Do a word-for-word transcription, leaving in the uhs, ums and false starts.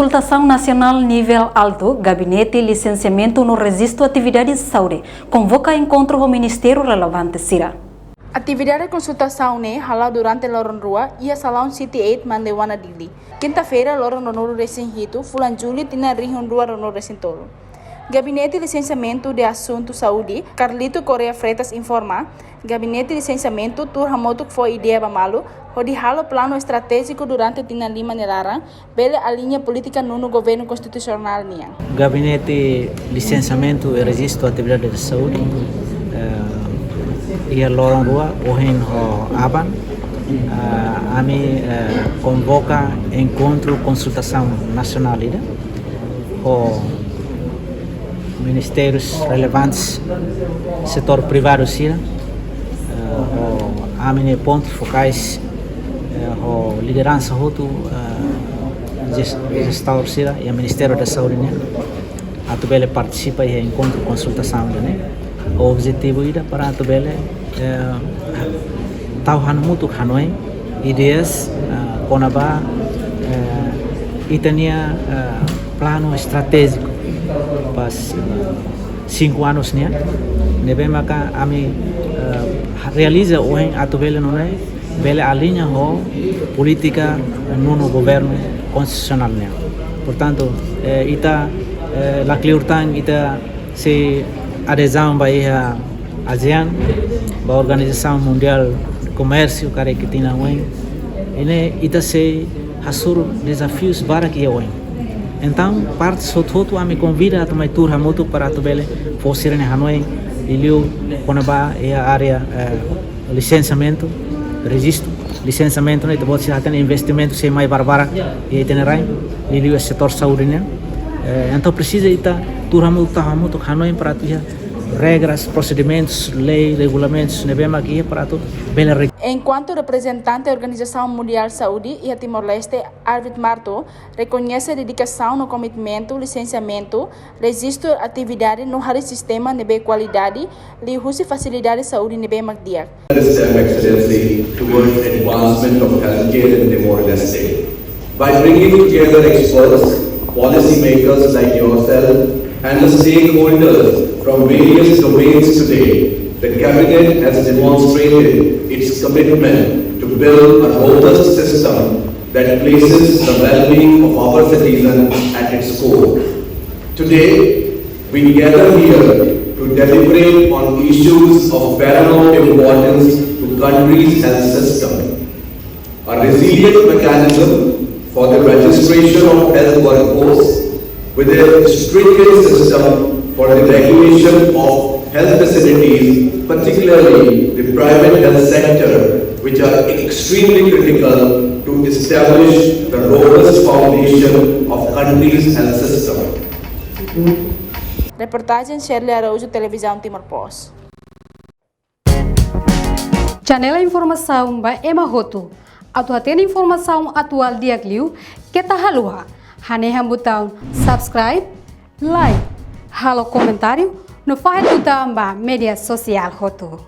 Konsultasaun Nasionál Nivel Altu, Gabinete Lisensiamentu no Rejistu Atividade Saúde, konvoka enkontru ho ministériu relevante sira. Atividade konsultasaun ne'e hala'o durante loron rua iha Salaun City Eight Mandewana Dili, kinta-feira, loron ruanulu-resin-hitu, fulan Jullu, tinan rihun rua ruanulu-resin-tolu. Gabinete Lisensiamentu de Asuntu Saúde, Carlito Correia Freitas, informa, Gabinete Lisensiamentu tuur hamutuk fó ideia ba malu, hodi halo planu estratéjiku durante tinan lima nia laran, bele aliña polítika nonu governu konstitusionál nian. Gabinete Lisensiamentu e Rejistu Atividade de Saúde, eh, iha loron rua, ohin ho aban, eh, ami, eh, konvoka enkontru konsultasaun nasionál ida ho ministérius relevantes, setór privadu sira, eh, ho ami-nia pontu fokais, eh, ho lideransa hotu, eh, jes-, jestór sira iha Ministériu da Saúde nian, atu bele partisipa iha enkontru konsultasaun ne'e. Objetivu ida para atu bele, eh, tau hamutuk hanoin ideias, eh, kona-ba, eh, ita-nia, eh, planu estratéjiku ba, eh, cinco anos nian, ne'ebé maka ami, eh, realiza ohin atu bele nune'e, bele aliña ho polítika nonu governu konstitusionál nian. Portantu, eh, ita, eh, lakleur tan ita sei adezaun ba iha ASEAN, ba Organizasaun Mundiál de Komérsiu, karik tinan oin. I ne'e ita sei hasoru dezafius barak iha oin. Entaun, parte hotu-hotu ami konvida atu mai tuur hamutuk para atu bele fó sira-nia hanoin, liuliu kona-ba iha área, eh, lisensiamentu, rejistu, lisensiamentu ne'e ita-boot sira hatene investimentu sei mai barbarak iha ita-nia rain, liuliu setór saúde nian. Eh, entaun presiza ita tuur hamutuk, tau hamutuk hanoin para atu iha regras, prosedimentus, lei, regulamentus ne'ebé mak iha para atu bele re- Enkuantu reprezentante Organizasaun Mundiál Saúde iha Timor-Leste, Arvid Marto, rekoñese dedikasaun no komitmentu lisensiamentu, rejistu atividade no harii sistema ne'ebé kualidade, liuhusi fasilidade saúde ne'ebé mak di'ak. This step, Excellency, towards advancement of healthcare in Timor-Leste. By bringing together experts, policymakers like yourself, and the stakeholders from various domains today, the Cabinet has demonstrated its commitment to build a robust system that places the well-being of our citizens at its core. Today, we gather here to deliberate on issues of paramount importance to country's health system. A resilient mechanism for the registration of health workforce with a stringent system for the regulation of health facilities, particularly the private health sector, which are extremely critical to establish the robust foundation of country's health system. Reportajen Shirley Araújo, Televizaun Timor Post. Janela informasaun ba ema hotu. Atu hatene informasaun atuál di'ak liu, keta haluha hanehan butaun subscribe, like, halo komentáriu, no fahe tutan ba média sosiál hotu.